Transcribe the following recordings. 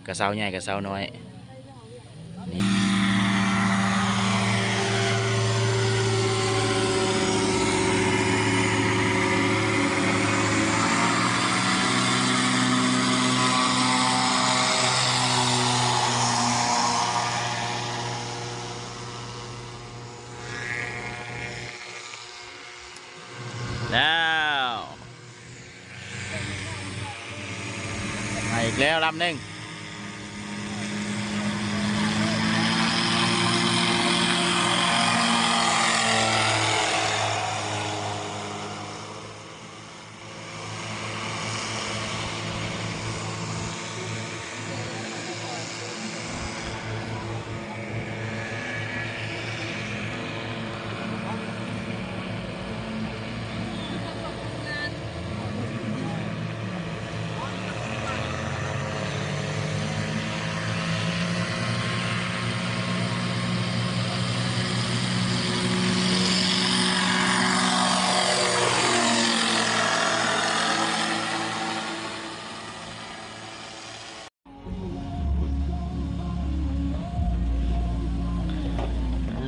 ກະເຊົາໃຫຍ່ກະເຊົານ້ອຍ ນີ້ ແລ້ວ ມາອີກແລ້ວລຳໜຶ່ງ.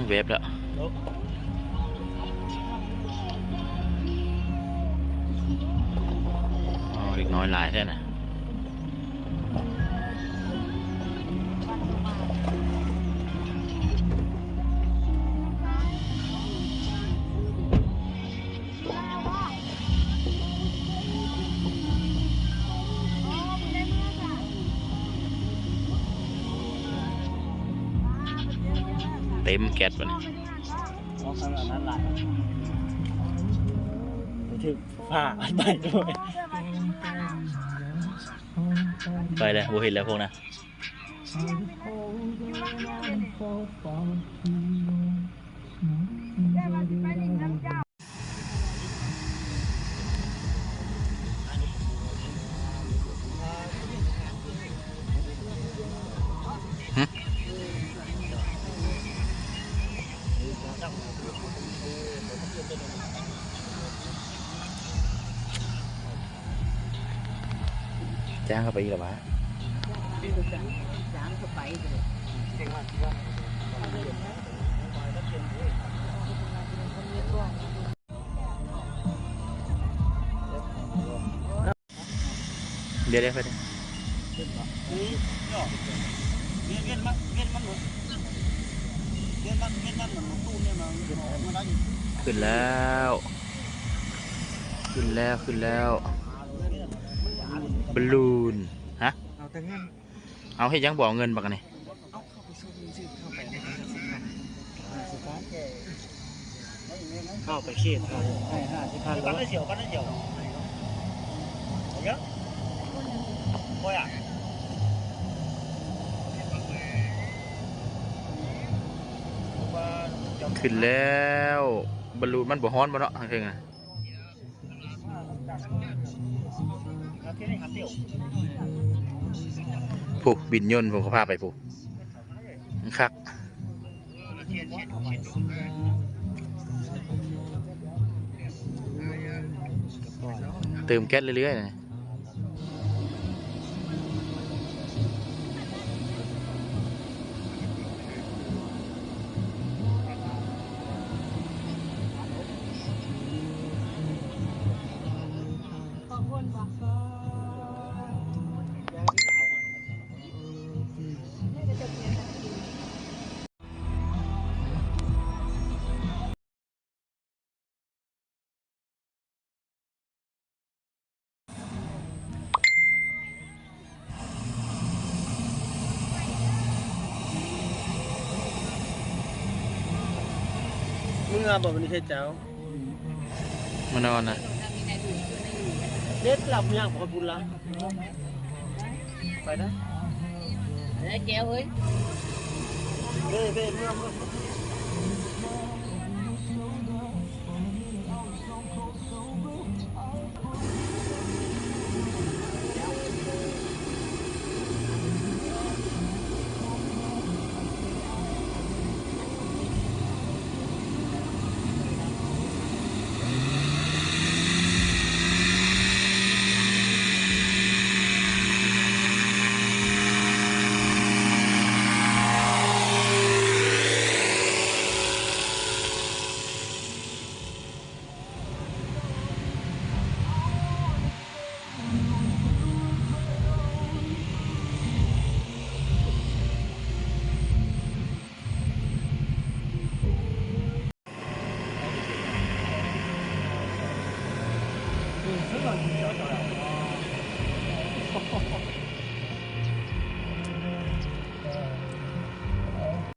ແວບແລ້ວ ເດັກນ້ອຍຫຼາຍແທ້ນະ. ເຕັມແກັດບາດນີ້ ເອົາອັນນັ້ນລະ ໄປຖືກ ພາໄປດ້ວຍ ໄປແລ້ວ ບໍ່ເຫັນແລ້ວພວກນັ້ນ. ຈ້າງເຂົ້າໄປອີກແລ້ວຫວາ? ດຽວໆ ໄປເດີ ຂຶ້ນແລ້ວ ຂຶ້ນແລ້ວ ຂຶ້ນແລ້ວ ບາລູນ ຮະ ເອົາແຕ່ເງິນ ເອົາເຮັດຫຍັງບໍ່ເອົາເງິນບັກອັນນີ້? ເຂົ້າໄປເຂດ ເຂົ້າໄປເຂດ ເຂົ້າໄປເຂດ ຂຶ້ນແລ້ວ ບາລູນມັນບໍ່ຮ້ອນບໍ່ເນາະ ທາງເທິງນະ? ຜູ້ບິນຍົນ ຜູ້ເຂົາພາໄປຜູ້ ມັນຄັກ ເຕີມແກັດເລື້ອຍໆ ນະ. ເມື່ອບໍ່ ມື້ນີ້ເທເຈົ້າ ມານອນນະ ເດັດລຳຍ່າງໄປພຸ້ນລະ. ໄປນະ ເອີ ແກ້ວເອີຍ ເອີ ເອີ ເອີ ເມືອ ເມືອ.